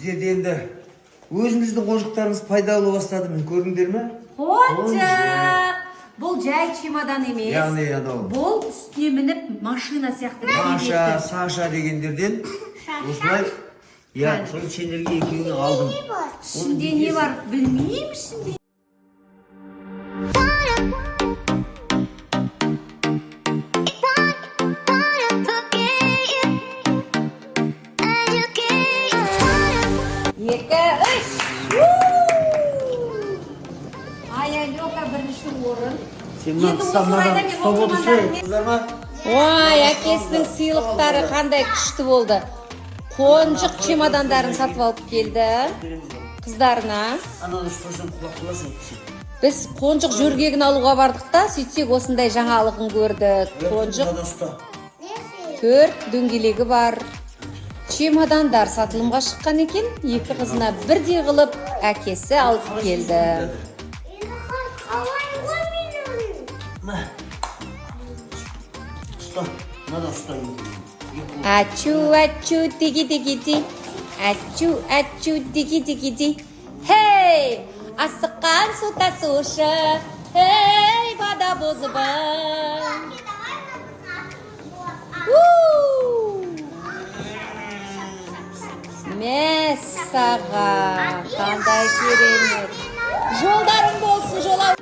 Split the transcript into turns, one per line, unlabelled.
Біздерде енді өзіміздің қонжықтарымыз пайда бола бастады, міне, көрдіңдер ме?
Қонжық. Бұл жай чемодан емес.
Яғни анау
Бұл үстіне мініп, машина сияқты
Маша,
келетін.
Саша дегендерден осылай, иә, соны сендерге екеуіне алдым.
Ішінде не бар, білмеймін ішінде. Екі, үш. Ай, Алёка бірінші орын.
Сен
Енді
мына
осы
ұста,
орайда
мынадан
мен
ұстап отырсай,
оқырмандарым
қыздар ма?
Ой, әкесінің сыйлықтары қандай күшті болды. Қонжық чемодандарын сатып алып келді қыздарына.
Ананы ұстасаң, құлап қаласың.
Біз қонжық жөргегін алуға бардық та, сөйтсек, осындай жаңалығын көрдік. Қонжық
Мынадан ұста.
төрт дөңгелегі бар чемодандар сатылымға шыққан екен. Екі қызына бірдей қылып әкесі алып келді.
Мә. Ұста, мынадан ұста. Екі қол.
Ачу, ачу, диги диги ди. Ачу, ачу, диги диги ди. Хей, асыққан су тасушы. Хей, бада бозыбай. У! Мәссаған, қандай керемет. Жолдарың болсын, жолау.